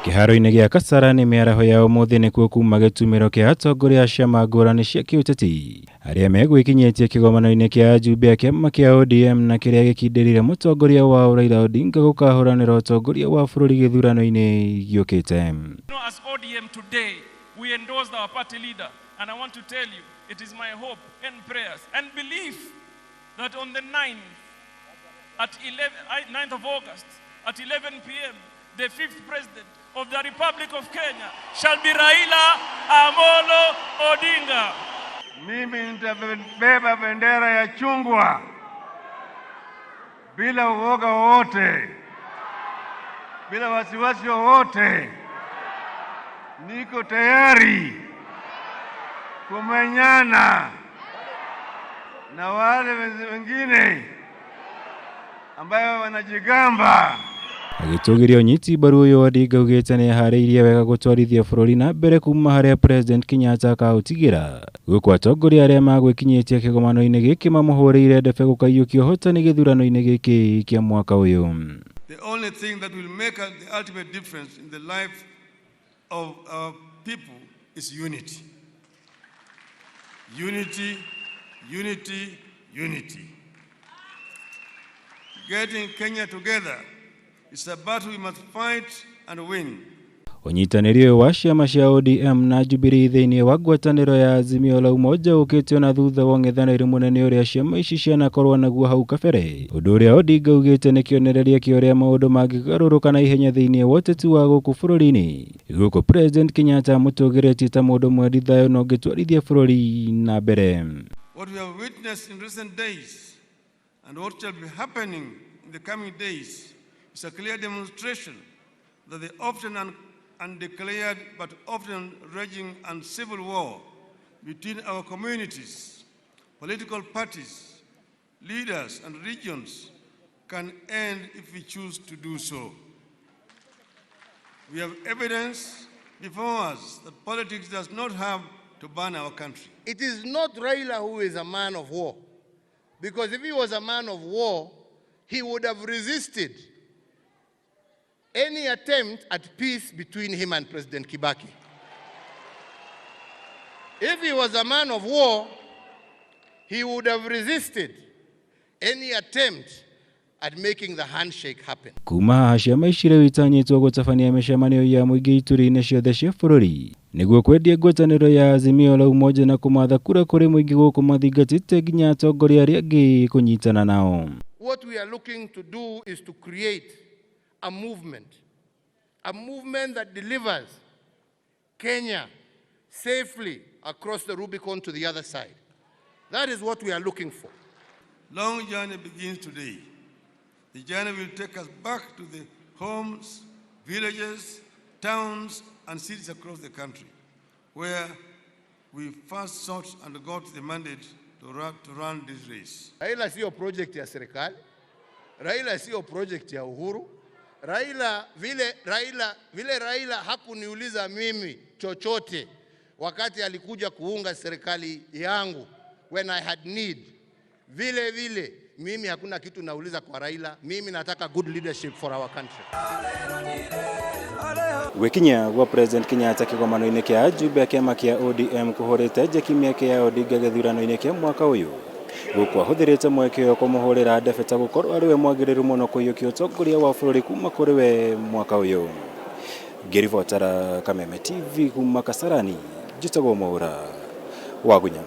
Kĩharo-inĩ gĩa Kasarani mĩaraho ya ũmũthĩ nĩkuo kuma gĩtumĩro kĩa atongoria a ciama ngũrani cia kĩũteti arĩa megwĩkinyĩtie kĩgomano-inĩ kĩa ajumbe a kĩama kĩa ODM na kĩrĩa gĩkindĩrire mũtongoria wao Raila Odinga gũkahũranĩra ũtongoria wa bũrũri gĩthurano-inĩ gĩũkĩte. As ODM today, we endorsed our party leader, and I want to tell you, it is my hope and prayers and belief that on the 9th, at 11, 9th of August, at 11 p.m., the fifth president of the Republic of Kenya shall be Raila Amolo Odinga. Mimi nitabeba bendera ya chungwa bila uoga wowote, bila wasiwasi wowote. Niko tayari kumenyana na wale wengine ambayo wanajigamba. Agĩtũgĩria ũnyiti mbaru ũyũ, Odinga augĩte nĩeharĩirie wega gũtwarithia bũrũri na mbere kuma harĩa President Kenyatta akaũtigĩra, gũkũ atongoria arĩa magwĩkinyĩtie kĩgomano-inĩ gĩkĩ mamũhũrĩire ndebe gũkaiyũkia ũhotani gĩthurano-inĩ gĩkĩ kĩa mwaka ũyũ. The only thing that will make the ultimate difference in the life of our people is unity. Unity, unity, unity. Getting Kenya together is a battle we must fight and win. Ũnyitanĩri ũyũ wa ciama cia ODM na Jubilee thĩinĩ wa ngwatanĩro ya Azimio la Umoja ũkĩte ona thutha wa ũng'ethanĩri mũnene ũrĩa ciama ici cianakorwo naguo hau kabere, ũndũ ũrĩa Odinga augĩte nĩ kĩonereria kĩa ũrĩa maũndũ mangĩgarũrũka na ihenya thĩinĩ wa ũteti wa gũkũ bũrũri-inĩ, gũkũ President Kenyatta amũtũgĩrĩtie ta mũndũ mwendi thayũ na ũngĩtwarithia bũrũri na mbere. What we have witnessed in recent days and what shall be happening in the coming days is a clear demonstration that the often undeclared but often raging and civil war between our communities, political parties, leaders, and regions can end if we choose to do so. We have evidence before us that politics does not have to burn our country. It is not Raila who is a man of war. Because if he was a man of war, he would have resisted any attempt at peace between him and President Kibaki. If he was a man of war, he would have resisted any attempt at making the handshake happen. Kuma haha ciama ici rĩu itanyĩtwo gũtabania mĩcemanio ya mũingĩ ituri-inĩ ciothe cia bũrũri nĩguo kwendia ngwatanĩro ya Azimio la Umoja na kũmatha kura kũrĩ mũingĩ gũkũ mathingatĩte nginya atongoria arĩa angĩ kũnyitana nao. What we are looking to do is to create a movement that delivers Kenya safely across the Rubicon to the other side. That is what we are looking for. Long journey begins today. The journey will take us back to the homes, villages, towns, and cities across the country, where we first sought and got the mandate to run this race. Raila sio project ya serikali. Raila sio project ya Uhuru. Raila vile Raila hakuniuliza mimi chochote wakati alikuja kuunga serikali yangu when I had need. Vile vile mimi hakuna kitu nauliza kwa Raila. Mimi nataka good leadership for our country. Gwĩkinya gwa President Kenyatta kĩgomano-inĩ kĩa ajumbe a kĩama kĩa ODM kũhũrĩte njeki mĩeke ya Odinga gĩthurano-inĩ kĩa mwaka ũyũ, gũkũ ahũthĩrĩte mweke ũyũ kũmũhũrĩra ndebe ta gũkorwo arĩ we mwagĩrĩru mũno kũiyũkia ũtongoria wa bũrũri kuma kũrĩ we mwaka ũyũ. Ngĩribotera Kameme TV kuma Kasarani, njĩtagwo Mwaura Wagunya.